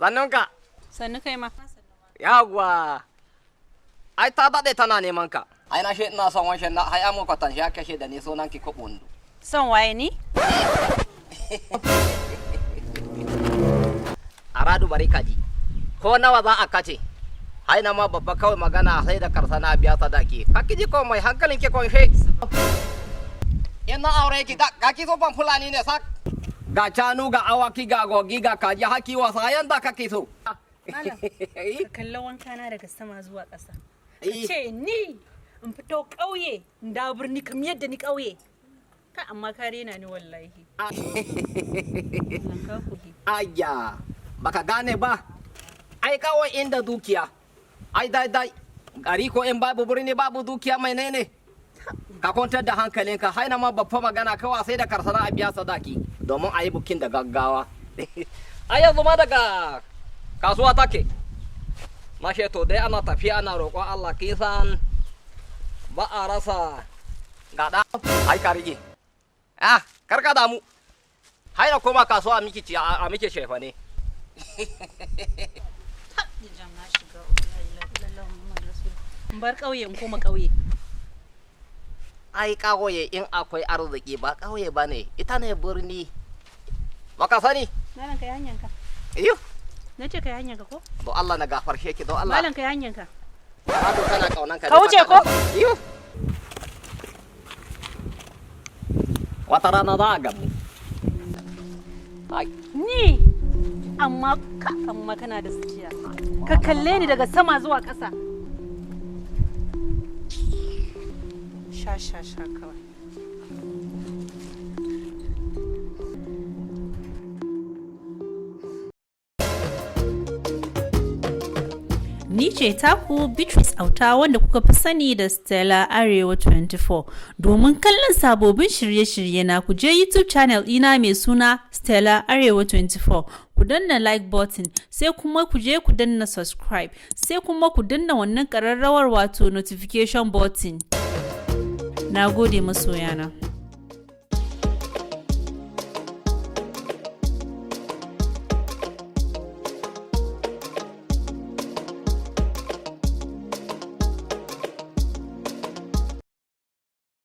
Sannunka. Sannu kai ma. Yawwa. Ai ta daɗe tana neman ka. Ai na she ina son wancan na ai amma kwatan ya kashe da ni sunan ki ko bundu. Son waye ni? Aradu, bari kaji. Ko nawa za a kace? Ai na ma babba kawai magana sai da karsana biya sadaki. Ka kiji ko mai hankalin ki kon she. Ina aure ki da ga ki so ban Fulani ne sak. Ga canu, ga awaki, ga gogi, ga kaji, haki wasa yanda kake so. Malam, ka kalla wanka na daga sama zuwa ƙasa. Ka ce ni in fito ƙauye in dawo birni kamar yadda ni ƙauye. Ka amma ka rena ni wallahi. Ka kuhi. Ayya, baka gane ba. Ai kawai inda dukiya. Ai dai dai, gari ko in babu birni babu dukiya mai ne. Ka kwantar da hankalinka, haina ma babba magana kawai sai da karsana a biya sadaki domin a yi bukin da gaggawa. Ai yanzu ma daga kasuwa take. Mashe to dai ana tafiya ana roƙon Allah, kisan ba a rasa gada. Ai ka rike. Ah, karka damu. Haina koma kasuwa a miki ci a miki shefa ne. Jam na shiga uku, la ilaha illallah Muhammadu Rasulullah. In bar ƙauye in koma ƙauye. Ai ƙauye in akwai arziki ba ƙauye ba ne, ita ne birni. Baka sani? Malam, kai hanyanka. Iyo. Na ce kai hanyanka ko? Don Allah na gafarshe ki, don Allah. Malam, kai hanyanka. Aradu tana kaunan ka. Ka wuce ko? Iyo. Wata rana za a gamu. Ai, Ni amma ka amma kana da zuciya. Ka kalle ni daga sama zuwa ƙasa. Sha sha sha kawai. Ni ce taku Beatrice Auta, wanda kuka fi sani da Stella Arewa 24. Domin kallon sabobin shirye-shirye na, ku je YouTube channel ɗina mai suna Stella Arewa 24. Ku danna like button, sai kuma ku je ku danna subscribe, sai kuma ku danna wannan ƙararrawar, wato notification button. Na gode, masoyana.